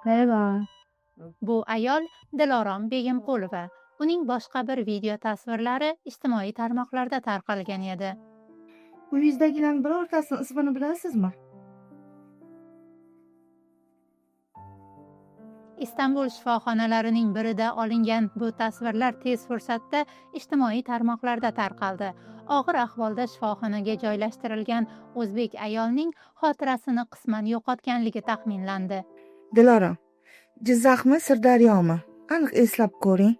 Merhaba. Bu ayol Dilorom Begimqulova. Uning boshqa bir video tasvirlari ijtimoiy tarmoqlarda tarqalgan edi. Uyingizdagilarning birortasini ismini bilasizmi? Istanbul shifoxonalarining birida olingan bu tasvirlar tez fursatda ijtimoiy tarmoqlarda tarqaldi. Og'ir ahvolda shifoxonaga joylashtirilgan o'zbek ayolning xotirasini qisman yo'qotganligi taxminlandi. Dilorom, Jizzaxmi, Sirdaryomi? Aniq eslab ko'ring.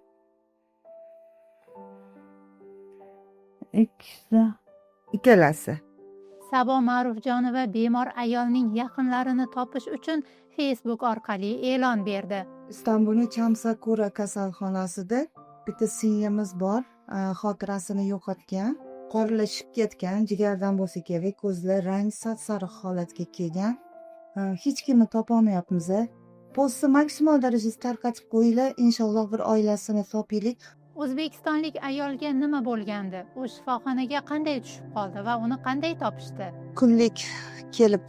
Ikkisi. Ikkalasi. Sabo Ma'rufjonova bemor ayolning yaqinlarini topish uchun Facebook orqali e'lon berdi. Istanbulning Chamsakura kasalxonasida bitta singlimiz bor, xotirasini yo'qotgan, qoralashib ketgan, jigardan bo'lsa kerak, ko'zlar rang sap-sariq holatga kelgan. Hech kimni topolmayapmiz. Postni maksimal darajada tarqatib qo'yinglar, inshaalloh bir oilasini topaylik. O'zbekistonlik ayolga nima bo'lgandi? U shifoxonaga qanday tushib qoldi va uni qanday topishdi? Kunlik kelib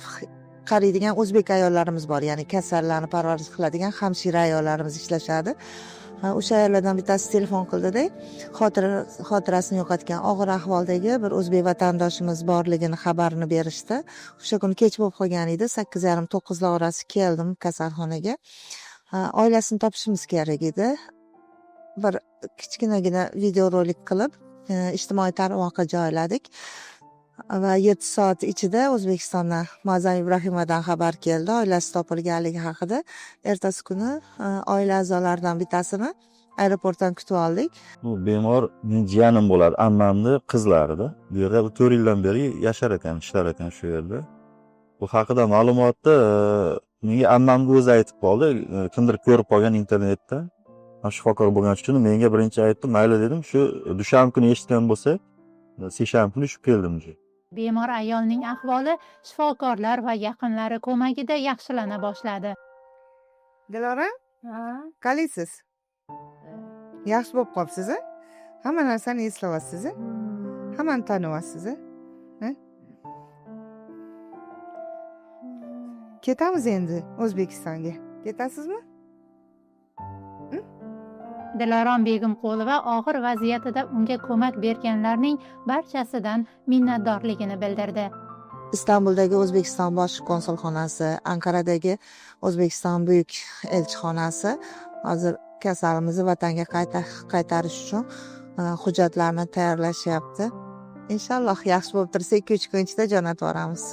qaraydigan o'zbek ayollarimiz bor, ya'ni kasallarni parvarish qiladigan hamshira ayollarimiz ishlashadi. O'sha ayollardan bittasi telefon qildida, xotirasini yo'qotgan og'ir ahvoldagi bir o'zbek vatandoshimiz borligini xabarini berishdi. O'sha kuni kech bo'lib qolgan edi, 8:30-9 orasi keldim kasalxonaga. Oilasini topishimiz kerak edi. Bir kichkinagina videorolik qilib, ijtimoiy tarmoqqa joyladik. Va 7 soat ichida O'zbekistondan Muazzam Ibrahimovadan xabar keldi, oilasi topilganligi haqida. Ertasi kuni oila a'zolaridan bittasini aeroportdan kutib oldik. Bu bemor mening jiyanim bo'ladi, ammamni qizlarida. Bu yerda 4 yildan beri yashar ekan, ishlar ekan shu yerda. Bu haqida ma'lumotni menga ammamni o'zi aytib qoldi, kimdir ko'rib qolgan internetda. Men shifokor bo'lgani uchun menga birinchi aytdi, mayli dedim, shu dushanba kuni eshitgan bo'lsa, seshanba kuni ushib keldim уже. Bemor ayolning ahvoli shifokorlar va yaqinlari ko'magida yaxshilana boshladi. Dilorom, qalaysiz? Yaxshi bo'lib qolibsiz, a? Hamma narsani eslayapsiz, a? Hammani tanyapsiz, a? Ha? Ketamiz endi O'zbekistonga. Ketasizmi? Dilorom Begimqulova og'ir vaziyatida unga ko'mak berganlarning barchasidan minnatdorligini bildirdi. Istanbuldagi O'zbekiston bosh konsulxonasi, Anqaradagi O'zbekiston buyuk elchixonasi hozir kasalimizni vatanga qaytarish uchun hujjatlarni tayyorlashyapti. Inshaalloh yaxshi bo'lib tursa 2-3 kun ichida jo'natib yuboramiz.